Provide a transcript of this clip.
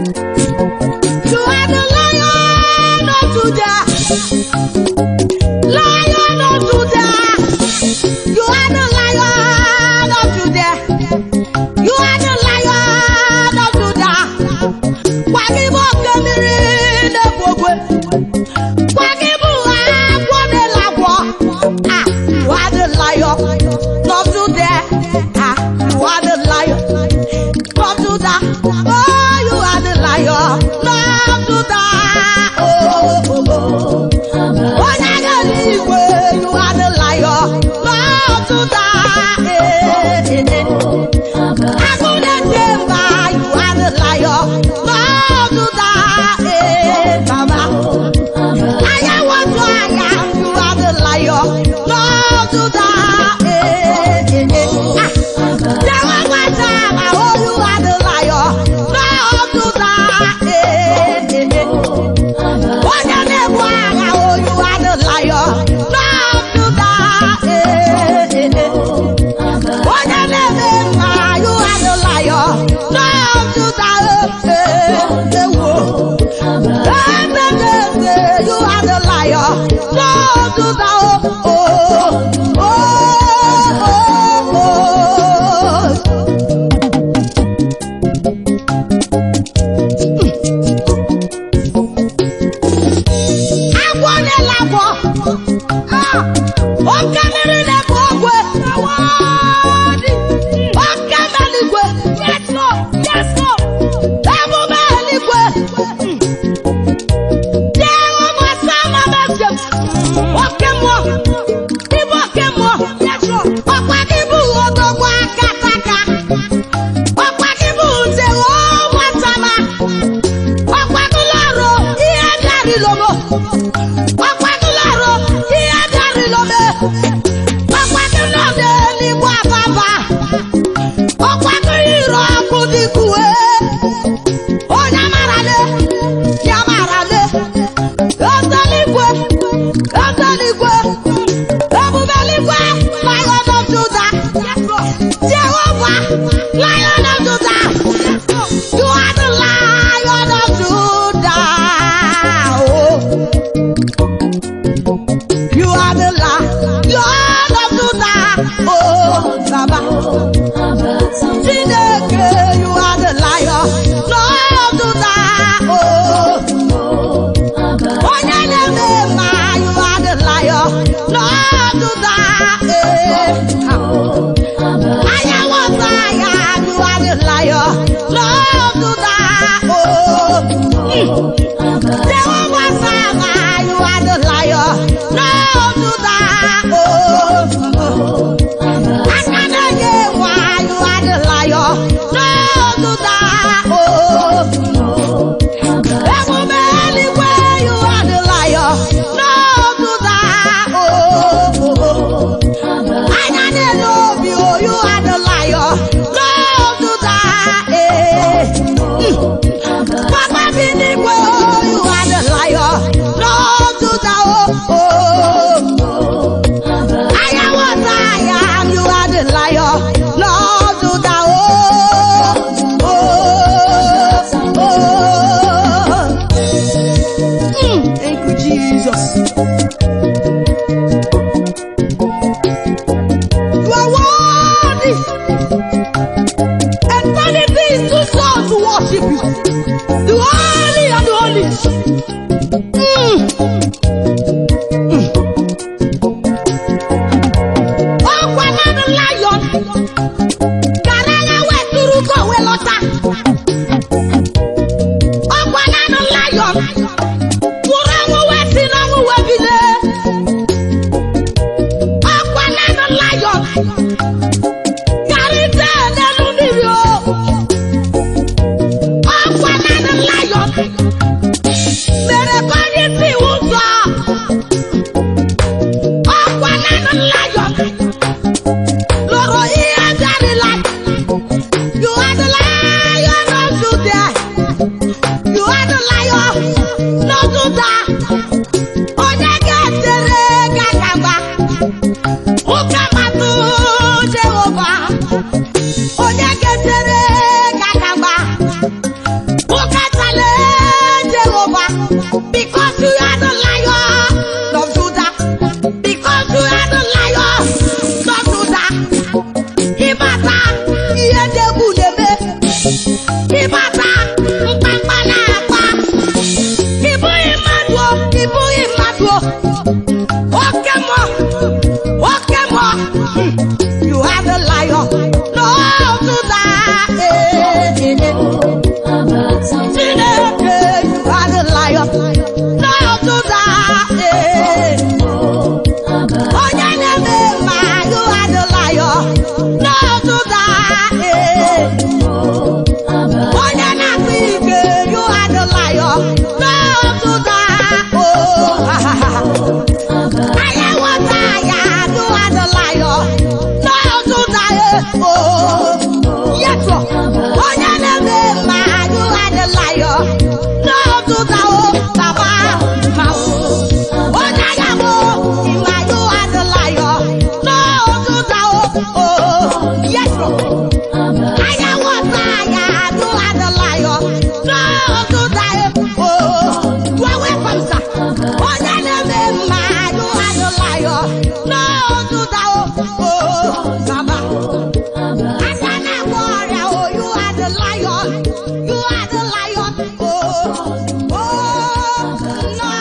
You are the Lion of Judah. Lion of Judah. You are the Lion of Judah. You are the Lion of Judah. Gwa gị bụ oke mmiri na-egbu ogwe. Gwa gị bụ agwọ na-ele agwọ. Ah, you are the Lion of Judah. Ah, you are the Lion of Judah. Oh, you are the Lion of Judah. Oh, oh, oh. Onye agha eluigwe, you are the Lion of Judah. Eh, eh, eh. Agụ na-eche mba, you are the Lion of Judah. Eh, Baba. Anyanwụ otu anya, you are the Lion of Judah. Eh, eh, eh. Ah. Jehovah Shammah, oh, you are the Lion of Judah. Eh, eh, eh. Onye na-ebu agha, oh, you are the Lion of Judah. Eh, eh, eh. Onye na-eme mma, you are the Lion of Judah. Eh, eh, ewo. Eze eze, you are the Lion of Judah. Oh, oh, oh, oh, oh. Agwọ na-ele agwọ. Ah! Oke mmiri na-ebu ogwe. Oke eluigwe. Ebube eluigwe. Jehova sama mejem. Oke mmụọ. Ịbụ oke mmụọ. Ọkwa gị bụ odogwu akataka. Ọkwa gị bụ Jehova sama. Ọkwa gị lọrụ ihe bịarịlomo. Ọkwa gị lọrụ ihe bịarịlome. Ọkwa gị nọ n'eluigwe ababa. Ọkwa gị yiri ọkụ dịka uwe. Onye amarale, ya amarale. Ezeligwe, ezeligwe, ebubeligwe, Lion of Judah. Jehovah, Lion of Judah. You are the Lion of Judah. Oh. You are the Lion of Judah. Oh, Baba. Chineke, you are the Lion of Judah. Oh. Onye na-eme mma, you are the Lion of Judah. Eh. Anyanwụ ọzọ anya, you are the Lion of Judah. Oh. Jehovah Shammah, you are the Lion of Judah. Oh. Aka na-enye nwa, you are the Lion of Judah. Oh. Ebube eluigwe, you are the Lion of Judah. Oh. Anya na-ele obi, oh, you are the Lion of Judah. Eh. Papa bi n'igwe, oh, you are the Lion of Judah. Oh, oh. Anyanwụ ọzọ anya, you are the Lion of Judah. Oh, oh, oh. Thank you, Jesus. You are worthy. Eternity is too short to worship you. The holy and the holy. Ọkwa naanị lion gara agha wee tụrụ ugo wee lọta. Ọkwa naanị lion nwụrụ anwụ wee si n'ọnwụ wee bilie. Ọkwa naanị lion gara ije n'elu mmiri o. Ọkwa naanị lion mere ka onye isi ụzọ. Onye ga-etere gị aka mgba? Ụka matụ Jehova. Onye ga-etere gị aka mgba? Ụka tale Jehova. Because you are the Lion of Judah. Because you are the Lion of Judah. Ịbata ihe dị egwu na-eme. Ịbata mkpamkpa na-akpa. Ị bụghị mmadụ o, ị bụghị mmadụ o. Oke mmụọ, oke mmụọ. You are the Lion of Judah. Eh, eh, eh. Chineke, you are the Lion of Judah. Eh. Onye na-eme mma, you are the Lion of Judah. Eh. Onye na-akpa ike, you are the Lion of Judah. Oh, ha, ha, ha. Anyanwụ ya, you are the Lion of Judah. Eh. Oh, yes, Lord. Onye na-eme mma, you are the Lion of Judah. Oh, Baba, ma oh. Onye agha m, ma you are the Lion of Judah. Oh, oh, yes, Lord. Anyanwụ ya, you are the Lion of Judah. Oh, you are welcome, sir. Onye na-eme mma, you are the Lion of Judah. Oh, Baba. Aka na-agwọ ọrịa, oh, you are the Lion. You are the Lion. Oh, oh, no.